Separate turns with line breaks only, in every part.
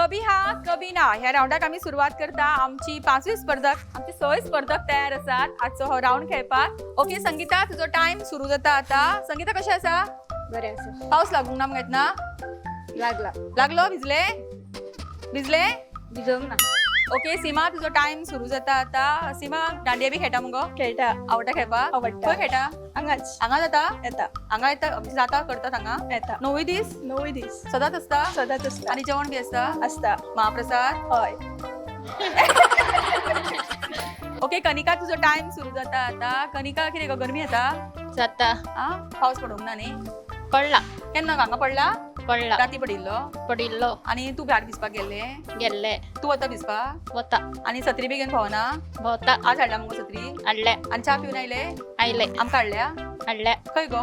कभी हा कभी ना ह्या रावंडाक आमी सुरवात करता. आमची पांचवी स्पर्धक, आमची सय स्पर्धक तयार आसात आजचो हो रावंड खेळपाक. ओके संगीता, तुजो टायम सुरू जाता आता. संगीता, कशें आसा?
बरें आसा.
पावस लागूंक ना मगे येतना?
लागला.
लागलो? भिजले भिजले?
भिजोवंक ना.
ओके सीमा, तुजो टायम सुरू जाता आता. सीमा, दांडिया बी खेळटा मुगो?
खेळटा.
आवडटा खेळपाक?
आवडटा.
खंय खेळटा?
हांगाच.
हांगा जाता?
येता.
हांगा येता, जाता, करतात हांगा?
येता.
णवूय दीस?
णवूय दीस.
सदांच आसता?
सदांच आसता.
आनी जेवण बी आसता?
आसता.
महाप्रसाद?
हय.
ओके कनिका, तुजो टायम सुरू जाता आता. कनिका, कितें गो, गरमी येता?
जाता.
आ, पावस पडूंक ना न्ही?
पडला.
केन्ना हांगा पडला?
पडला.
राती पडिल्लो?
पडिल्लो.
आनी तूं भायर भिजपाक गेल्ले?
गेल्ले.
तूं वता भिजपाक?
वता.
आनी सत्री बी घेवन भोवना?
भोंवता.
आज हाडला मुगो सत्री?
हाडल्या.
आनी च्या पिवन आयले?
आयले.
आमकां हाडल्या?
हाडल्या.
खंय गो?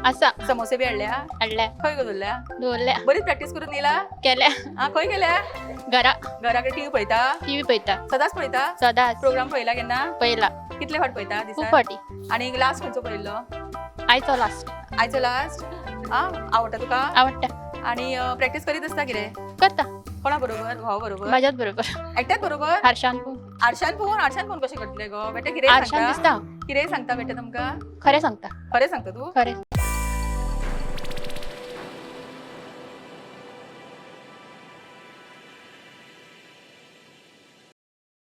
आसा.
समोसे बी हाडल्या?
हाडल्या.
खंय गो दवरल्या?
दवरल्या.
बरीच प्रॅक्टीस करून येयला.
केल्या.
आ, खंय गेल्या?
घरा.
घरा कडेन टीव्ही पळयता?
टीव्ही पळयता.
सदांच पळयता?
सदांच.
प्रोग्राम पळयला केन्ना?
पळयला.
कितले फावट पळयता
खूब
दिसाक?
फावटी.
आनी लास्ट खंयचो पळयल्लो?
आयचो लास्ट.
आयचो लास्ट. आ, आवडटा तुका?
आवडटा.
आनी प्रॅक्टीस करीत आसता कितें?
करता.
कोणा बरोबर? भावा बरोबर?
म्हाज्याच बरोबर.
एकट्याच बरोबर?
आरशान पळोवन.
आरशान पळोवन? आरशान पळोवन कशें करतलें गो बेटे? कितें
आरशान
सांगता?
दिसता.
कितें सांगता बेटे तुमकां?
खरें सांगता.
खरें सांगता तूं?
खरें.